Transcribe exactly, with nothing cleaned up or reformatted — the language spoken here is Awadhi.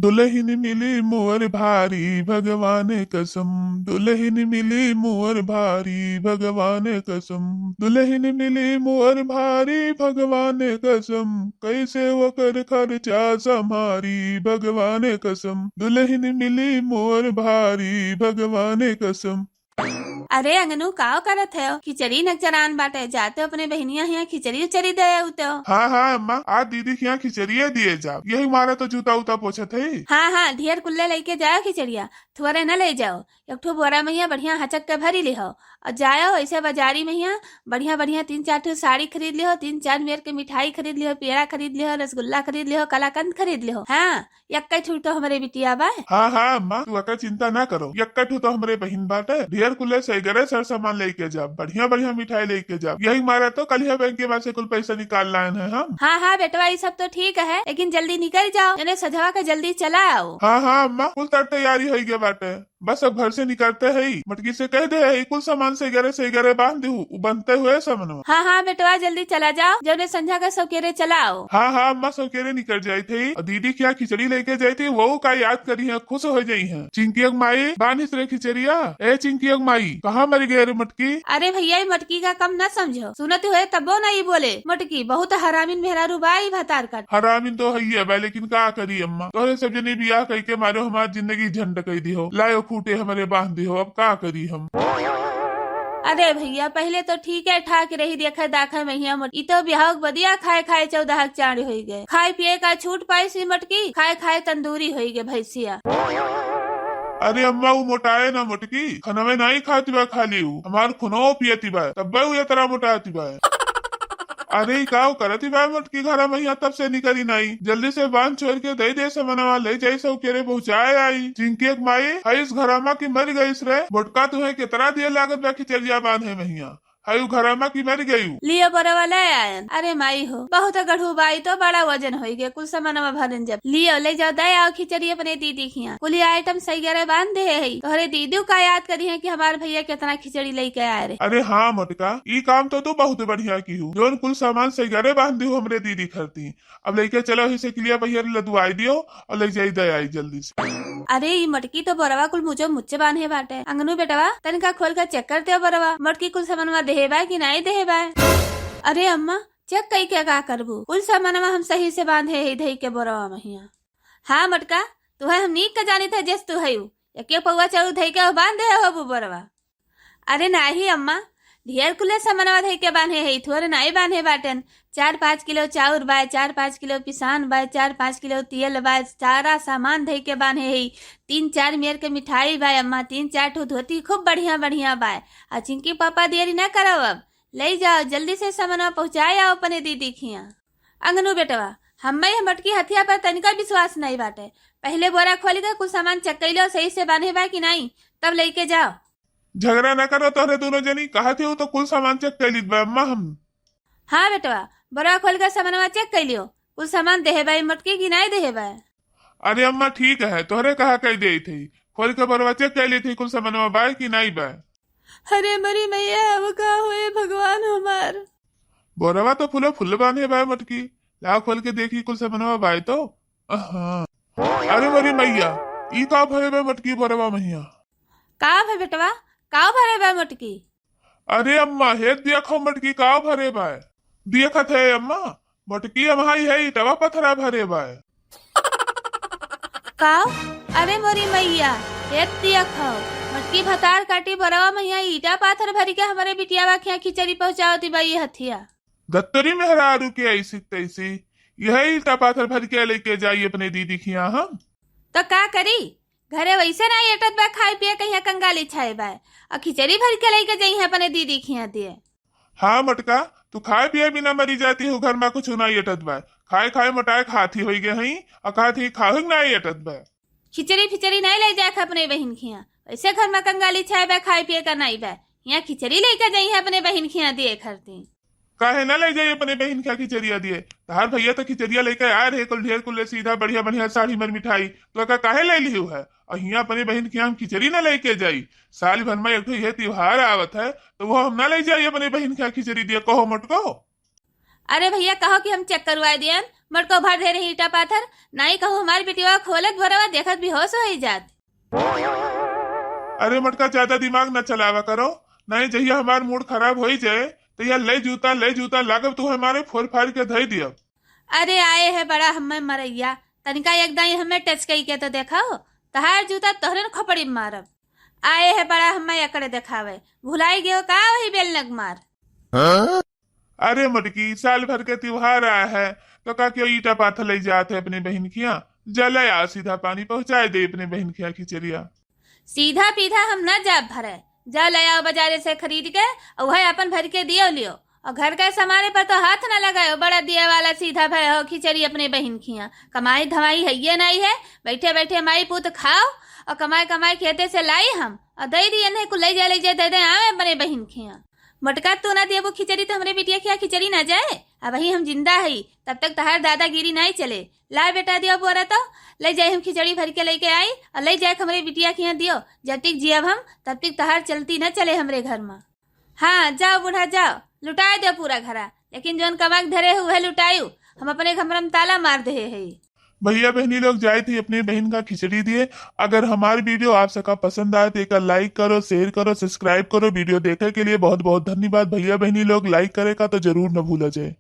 दुलहिन मिली मोर भारी भगवान कसम, दुलहिन मिली मोर भारी भगवान कसम, दुलहिन मिली मोर भारी भगवान कसम, कैसे ओकर खर्चा सम्हारी भगवान कसम, दुलहिन मिली मोर भारी भगवान कसम। अरे अंगनू, काव करत है? खिचड़ी नक चरान बाटे, जाते अपने बहिनिया हियां खिचड़ी उचड़ी दे आऊ तो। हाँ, हाँ, अम्मा, आज दीदी के यहाँ खिचड़िए दिए जाब। यही मारे तो जूता उता पोछत है। हाँ, हाँ, ढेर कुल्ले लेके जाओ खिचड़िया, थोड़े न ले जाओ। एक ठो बोरा में हियां बढ़िया हचक के भरी लिहो और जाओ ऐसे बाजारी में हियां बढ़िया बढ़िया तीन चार ठो साड़ी खरीद लिहो, तीन चार मेर के मिठाई खरीद लिहो, पेड़ा खरीद लिहो, रसगुल्ला खरीद लिहो, कलाकंद खरीद लिहो। हाँ, यक्का ठू तो हमरे बिटिया बा। हाँ, हाँ, अम्मा, तू अका चिंता ना करो, यक्का ठू तो हमरे बहिन बाटे। ढेर कुल्ले सैगरे सर सामान लेके जाब, बढ़िया बढ़िया मिठाई लेके जाब। यही मारे तो कलिया बैंक के में से कुल पैसा निकाल लायन है हम। हाँ, हाँ, बेटवा, ई सब तो ठीक है, लेकिन जल्दी निकल जाओ, जने सझवा के जल्दी चला आओ। हाँ, हाँ, अम्मा, कुल तर तैयारी होइ गए बाटे। बस अब घर से निकलते ही मटकी से कह दे है, कुल सामान सैगरे सैगरे बांध दू, उ बनते हुए समनवा। हाँ, हाँ, बेटवा, जल्दी चला जाओ, जौने संझा के सौकेरे चला आओ। हाँ, हाँ, अम्मा, सौकेरे निकल जाई थी और दीदी क्या खिचड़ी लेके जाई थी, वो का याद करी है, खुश हो जाई है। चिंकी अक माई, बांधिस रे खिचड़िया, ए चिंकी अक माई, कहाँ मर गए रे मटकी? अरे भैया, ई मटकी का कम न समझो, सुनत हुए तबो नहीं बोले। मटकी बहुत हरामिन मेहरारू बा ई भतार का। हरामिन तो हइये बा, लेकिन का करी अम्मा, तोहरे सब जने बियाह कई के मारो हमार जिंदगी झंड कई दिहो, लायो खूटे हमरे बांध दिहो, अब का करी हम। अरे भैया, पहले तो ठीक है ठाक रही, देखे दाखे महिया मोट, ई तो बिहाव के बदिया खाए खाए चौदह के चांद होई गए, खाए पिए का छूट पाई सी मटकी, खाए खाए तंदूरी होई गए भैंसिया। अरे अम्मा, उ मोटाए ना मोटकी, खनवे नाई खाती बा, खाली उ हमार खुनो पियती बा, तब्बे उ इतना मोटाती बा। अरे, ई काव करत ही बा मोटकी घरा महिया, तब से निकली नाई। जल्दी से बांध छोड़ के दे दे समनवा, ले जाई सौकेरे पहुँचाए आई। चिंकी अक माई, हईस घरा मा की मर गईस रे? मोटका तुहे कितना देर लागत बा खिचड़िया बांधे महिया। हई उ घरा मा की मर गई उ। लियो बोरवा ले आयन। अरे माई हो, बहुत गढ़ू बाई तो बड़ा वजन होई गे, कुल समनवा भरन जब। लियो ले जाओ, दे आओ खिचड़ी अपने दीदी खिया। कुल आइटम सैगरे बांध दे है, तोहरे दीदी का याद करी है कि हमार भैया कितना खिचड़ी लेके आए रहे। अरे हाँ मोटका, ई काम तो तू बहुत बढ़िया की हूँ, जौन कुल सामान सैगरे बांध दियो हमरे दीदी खरती। अब लेके चलो ही से किलिया पहिया लदवाई दियो और ले जाई दे आई जल्दी से। अरे ई मटकी तो बोरवा कुल मुझे मुच्चे बांधे बाटे। अंगनू बेटवा, तनिका खोल के चेक कर दे बोरवा, मटकी कुल समनवा देहे बा कि नाई देहे बा? अरे अम्मा, चेक कई के का करबू? कुल समनवा हम सही से बांधे है धई के बोरवा महिया। हाँ मटका, तुहे हम नीक के जानित है, जेस तू हयू। एके पौवा चाउर धई के बांध दे होबू बोरवा। अरे नाही अम्मा, ढेर कुले समनवा धई के बांधे है, थोरे नाही बांधे बाटेन। चार पाँच किलो चाउर बाय, चार पाँच किलो पिसान बाय, चार पाँच किलो तेल बाय, सारा सामान धई के बांधे है। तीन चार मेर के मिठाई बाय अम्मा, तीन चार ठो धोती खूब बढ़िया बढ़िया बाय। आ चिंकी पापा देरी ना करब, अब ले जाओ जल्दी से समनवा पहुँचाए आओ अपने दीदी खिया। अंगनू बेटवा, हम्मे यह मटकी हथिया पर तनिका विश्वास नहीं बाटे। पहले बोरा खोल के कुल सामान चेक कई लो, सही से बांधे बा कि नहीं, तब लेके जाओ। झगड़ा ना करो तोहरे दोनों जनी, कहा थे तो कुल सामान चेक कई लीत बा अम्मा हम। हाँ बेटवा, बोरा खोल के सामानवा चेक कई लियो, कुल सामान देहे बा ई मटकी कि नहीं देहे बा? अरे अम्मा ठीक है, तोहरे कहा कई दे थे, खोल के बोरवा चेक कई ली थी, कुल सामानवा बा कि नहीं बा? अरे मरी मैया, अब का होए भगवान हमार। बोरवा तो फुले फुल बांधे बा मटकी, ला खोल के देखी कुल सामानवा बाय तो। अहाँ। अरे मरी मैया, ई का भरे बा मटकी बोरवा महिया? का भे बेटवा, का भरे बा मटकी? अरे अम्मा, हे देखो मटकी का भरे बा। देखत है अम्मा, मटकी अम्हाई है, ईटवा पथरा भरे बा। का? अरे मोरी मैया, हे देखो, मटकी भतार काटी बोरवा महिया ईटा पाथर भरी के हमरे बिटियावा खिया खिचड़ी पहुँचावती बा ई हथिया। दत्तरी मेहरारू के ऐसी तैसी, यह ईटा पाथर भर के लेके जाई अपने दीदी खिया हम। तो का करी, घरे वैसे ना एटत बा, खाए पिए कहिया कंगाली छाए बा, और खिचड़ी भर के लेके जाई है अपने दीदी खिया दिए। हाँ मटका, तू खाए पिए बिना मरी जाती हो, घर में कुछ ना एटत बा, खाए खाए मोटाए खाती होई गए हई, और खाती खाहुक ना एटत बा। खिचड़ी फिचड़ी नहीं ले जाए अपने बहिन खिया, वैसे घर में कंगाली छाए बा, खाए पिए का नहीं बा, यहाँ खिचड़ी लेके जाई है अपने बहिन खिया दिए खरती। काहे ना ले जाई अपने बहिन खिया खिचड़िया दिए? तहार भैया तो खिचड़िया लेके आए रहे कुल ढेर कुल सीधा बढ़िया बढ़िया साड़ी मर मिठाई, तो का काहे ले लिहू है? और हिया अपने बहिन खिया हम खिचड़ी ना लेके जाई? साल भर में एक ठो ये त्योहार आवत है, तो वो हम ना ले जाई अपने बहिन खिया खिचड़ी दिए, कहो मटको। अरे भैया, कहो कि हम चेक करवाए दियन, मोटको भर दे रही ईटा पाथर, नाई कहूँ हमार बिटिया खोलत बोरवा देखत बेहोश होई जात। अरे मोटका, ज्यादा दिमाग न चलावा करो, नहीं जहिया हमार मूड खराब होई जाए, तहिया ले जूता, ले जूता लागब तो हमारे फोर फार के धई दियब। अरे आए है बड़ा हमें मरैया, तनिका एक दाई हमें टच कई के तो देखाओ, तहार जूता तोहरे न खोपड़ी में मारब। आए है बड़ा हमें एकड़े देखावे, भुलाई गयो का वही बेलनक मार। अरे मोटकी, साल भर के त्योहार आया है, तो का क्यों ईटा पाथर ले जात है अपने बहिन खिया? जा ले आ, सीधा पानी पहुँचाए दे अपने बहिन खिया खिचड़िया। सीधा पीधा हम न जाब भरे, जा ले आओ बाजारे से खरीद के, और वह अपन भर के दियो लियो, और घर के सामाने पर तो हाथ न लगायो। बड़ा दिए वाला सीधा भय हो खिचड़ी अपने बहिन खिया। कमाई धमाई है ये नहीं है, बैठे बैठे माई पूत खाओ, और कमाए कमाए खेते से लाई हम, और दे दिए नहीं कुल ले जाए, ले जाए, दे दे आवे अपने बहिन खिया। मोटका, तू ना देबू खिचड़ी तो हमरे बिटिया खिया खिचड़ी ना जाए। अबही हम जिंदा हई, तब तक तहार दादागिरी नाई चले। ला बेटा, दियो बोरा तो, ले जाए हम खिचड़ी भर के लेके आई और ले जाए हमरे बिटिया खिया दियो। जब तक जियब हम, तब तक तहार चलती न चले हमरे घर में। हाँ, जाओ बूढ़ा जाओ, लुटाए दो पूरा घरा, लेकिन जौन कमा के धरे हो वह लुटायू, हम अपने घर में ताला मार दे है। भैया बहनी लोग जाए थे अपने बहन का खिचड़ी दिए। अगर हमार वीडियो आप सबका पसंद आए तो एक लाइक करो, शेयर करो, सब्सक्राइब करो। वीडियो देखे के लिए बहुत बहुत धन्यवाद। भैया बहनी लोग लाइक करे का तो जरूर न भूला जाए।